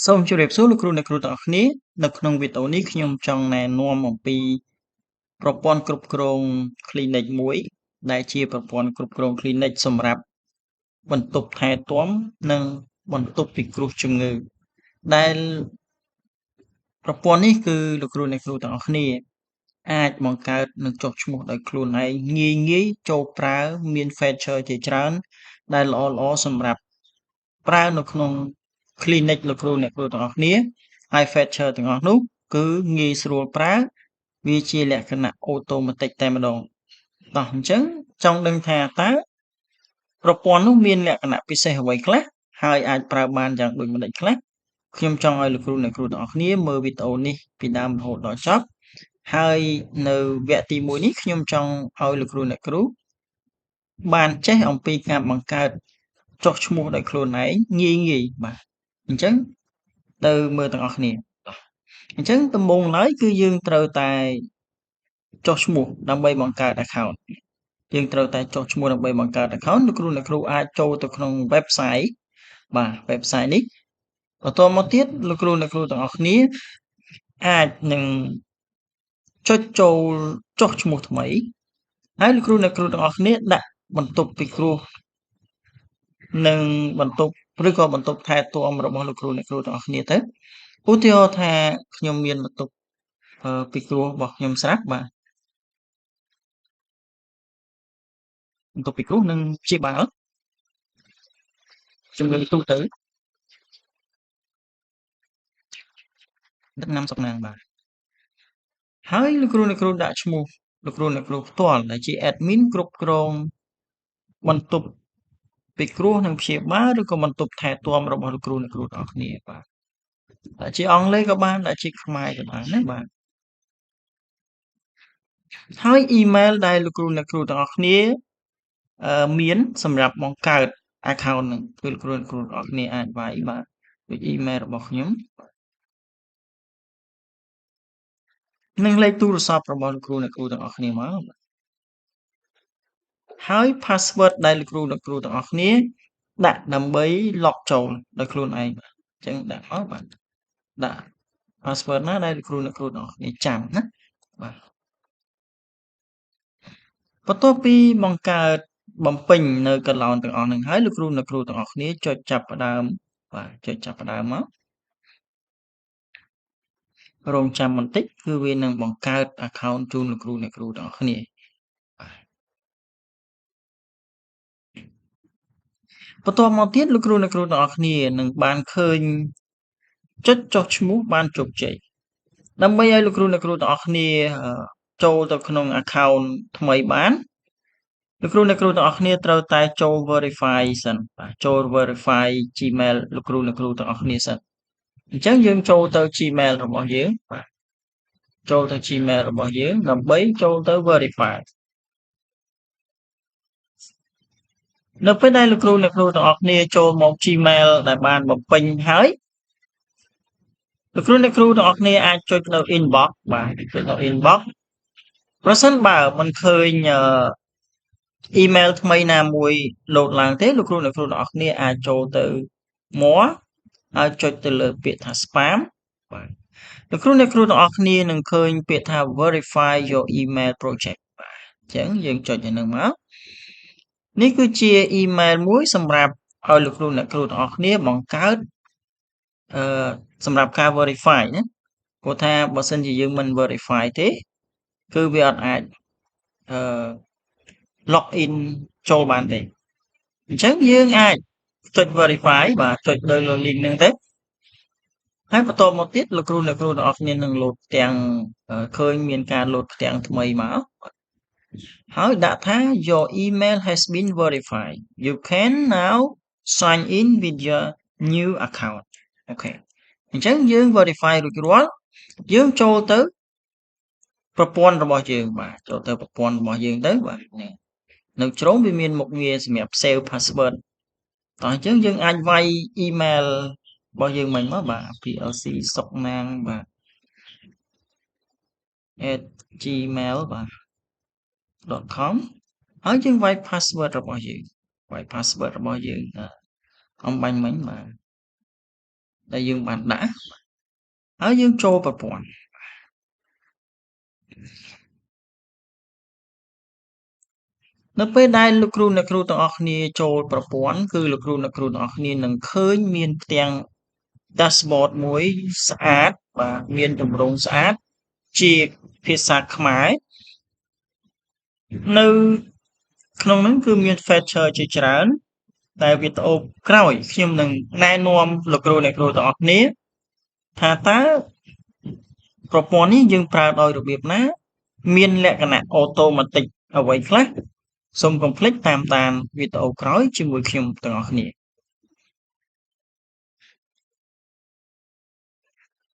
សូមជម្រាបសួរលោកគ្រូអ្នកគ្រូទាំងអស់គ្នានៅក្នុងវីដេអូនេះខ្ញុំចង់ណែនាំអំពីប្រព័ន្ធគ្រប់គ្រង Clinic មួយដែលជាប្រព័ន្ធគ្រប់គ្រង Clinic សម្រាប់បន្ទប់ថែទាំនិងបន្ទប់ពិគ្រោះជំងឺដែលប្រព័ន្ធនេះគឺលោកគ្រូអ្នកគ្រូទាំងអស់គ្នាអាចបង្កើតនិងចុះឈ្មោះដោយខ្លួនឯងងាយងាយចូលប្រើមាន feature ជាច្រើនដែលល្អៗសម្រាប់ប្រើនៅក្នុង clinic លោកគ្រូអ្នកគ្រូទាំងអស់គ្នាហើយ feature ទាំងអស់នោះគឺងាយស្រួលប្រើវាជាលក្ខណៈ automatic តែម្ដងតោះអញ្ចឹងចង់ដឹងថាតើប្រព័ន្ធនោះមានលក្ខណៈពិសេសអ្វីខ្លះហើយអាចប្រើបានយ៉ាងដូចម្តេចខ្លះខ្ញុំចង់ឲ្យលោកគ្រូអ្នកគ្រូទាំងអស់គ្នាមើលវីដេអូនេះពីដើមរហូតដល់ចប់ហើយនៅវគ្គទី1នេះខ្ញុំចង់ឲ្យលោកគ្រូអ្នកគ្រូបានចេះអំពីការបង្កើតចុះឈ្មោះដោយខ្លួនឯងងាយងាយបាទអញ្ចឹងទៅមើលទាំងអស់គ្នាអញ្ចឹងដំបូងឡើយគឺយើងត្រូវតែចុះឈ្មោះដើម្បីបង្កើត account យើងត្រូវតែចុះឈ្មោះដើម្បីបង្កើត account លោកគ្រូអ្នកគ្រូអាចចូលទៅក្នុង website បាទ website នេះបន្តមកទៀតលោកគ្រូអ្នកគ្រូទាំងអស់គ្នាអាចនឹងចុចចូលចុះឈ្មោះថ្មីហើយលោកគ្រូអ្នកគ្រូទាំងអស់គ្នាដាក់បន្ទប់ពិគ្រោះនិងបន្ទប់ឬក៏បន្ទប់ថែទាំរបស់លោកគ្រូអ្នកគ្រូទាំងអស់គ្នាទៅឧទាហរណ៍ថាខ្ញុំមានបន្ទប់ពិគ្រោះរបស់ខ្ញុំស្រាប់បាទបន្ទប់ពិគ្រោះនិងព្យាបាលជំងឺទូទៅដឹកនាំសុកណាងបាទហើយលោកគ្រូអ្នកគ្រូដាក់ឈ្មោះលោកគ្រូអ្នកគ្រូផ្ទាល់ដែលជា admin គ្រប់គ្រងបន្ទប់ពិគ្រោះនិងព្យាបាលឬក៏បន្ទប់ថែទាំរបស់លោកគ្រូអ្នកគ្រូទាំងអស់គ្នាបាទដាក់ជាអង់គ្លេសក៏បានដាក់ជាខ្មែរក៏បានណាបាទហើយអ៊ីមែលដែលលោកគ្រូអ្នកគ្រូទាំងអស់គ្នាមានសម្រាប់បង្កើត account ហ្នឹងគឺលោកគ្រូអ្នកគ្រូទាំងអស់គ្នាអាចវាយបាទដូចអ៊ីមែលរបស់ខ្ញុំនិងលេខទូរស័ព្ទរបស់លោកគ្រូអ្នកគ្រូទាំងអស់គ្នាមកហើយ password ដែលលោកគ្រូអ្នកគ្រូទាំងអស់គ្នាដាក់ដើម្បី log ចូលដោយខ្លួនឯងបាទអញ្ចឹងដាក់មកបាទដាក់ password ណាដែលលោកគ្រូអ្នកគ្រូទាំងអស់គ្នាចាំណាបាទបន្ទាប់ពីបង្កើតបំពេញនៅកន្លងទាំងអស់នឹងហើយលោកគ្រូអ្នកគ្រូទាំងអស់គ្នាចុចចាប់ផ្ដើមបាទចុចចាប់ផ្ដើមមករងចាំបន្តិចគឺវានឹងបង្កើត account ជូនលោកគ្រូអ្នកគ្រូទាំងអស់គ្នាបន្ទាប់មកទៀតលោកគ្រូអ្នកគ្រូទាំងអស់គ្នានឹងបានឃើញចុចចុះឈ្មោះបានជោគជ័យដើម្បីឲ្យលោកគ្រូអ្នកគ្រូទាំងអស់គ្នាចូលទៅក្នុង account ថ្មីបានលោកគ្រូអ្នកគ្រូទាំងអស់គ្នាត្រូវតែចូល verify សិនបាទចូល verify Gmail លោកគ្រូអ្នកគ្រូទាំងអស់គ្នាសិនអញ្ចឹងយើងចូលទៅ Gmail របស់យើងបាទចូលទៅ Gmail របស់យើងដើម្បីចូលទៅ verify នៅពេលដែលលោកគ្រូអ្នកគ្រូទាំងអស់គ្នាចូលមក Gmail ដែលបានបំពេញហើយលោកគ្រូអ្នកគ្រូទាំងអស់គ្នាអាចចុចនៅ inbox បាទចុចនៅ inbox ប្រសិនបើមិនឃើញអ៊ីមែលថ្មីណាមួយលោតឡើងទេលោកគ្រូអ្នកគ្រូទាំងអស់គ្នាអាចចូលទៅ more ហើយចុចទៅលើពាក្យថា spam បាទលោកគ្រូអ្នកគ្រូទាំងអស់គ្នានឹងឃើញពាក្យថា verify your email project បាទអញ្ចឹងយើងចុចឲ្យនឹងមកនេះគឺជាអ៊ីមែលមួយសម្រាប់ឲ្យលោកគ្រូអ្នកគ្រូទាំងអស់គ្នាបង្កើតសម្រាប់ការ verify ណាព្រោះថាបើសិនជាយើងមិន verify ទេគឺវាអត់អាចlog in ចូលបានទេអញ្ចឹងយើងអាចចុច verify បាទចុចលើ link ហ្នឹងទៅហើយបន្តមកទៀតលោកគ្រូអ្នកគ្រូទាំងអស់គ្នានឹងលោតផ្ទាំងឃើញមានការលោតផ្ទាំងថ្មីមកហើយដាក់ថា your email has been verified you can now sign in with your new account អូខេអញ្ចឹងយើង verify រួចរាល់យើងចូលទៅប្រព័ន្ធរបស់យើងបាទចូលទៅប្រព័ន្ធរបស់យើងទៅបាទនេះនៅជ្រុងវាមានមុខងារសម្រាប់ save password តោះអញ្ចឹងយើងអាចវាយ email របស់យើងមិញមកបាទ plc សុកណាងបាទ @gmail បាទ .com ហើយយើងវាយ password របស់យើងវាយ password របស់យើងអំបញ្ញមិញបាទ ដែលយើងបានដាក់ហើយយើងចូលប្រព័ន្ធនៅពេលដែលលោកគ្រូអ្នកគ្រូទាំងអស់គ្នាចូលប្រព័ន្ធគឺលោកគ្រូអ្នកគ្រូទាំងអស់គ្នានឹងឃើញមានផ្ទាំង dashboard មួយស្អាតបាទមានទម្រង់ស្អាតជាភាសាខ្មែរនៅក្នុងហ្នឹងគឺមាន feature ជាច្រើនតែវីដេអូក្រោយខ្ញុំនឹងណែនាំលោកគ្រូអ្នកគ្រូទាំងអស់គ្នាថាតើប្រព័ន្ធនេះយើងប្រើដោយរបៀបណាមានលក្ខណៈ automatic អ្វីខ្លះសូមកុំភ្លេចតាមដានវីដេអូក្រោយជាមួយខ្ញុំទាំងអស់គ្នា។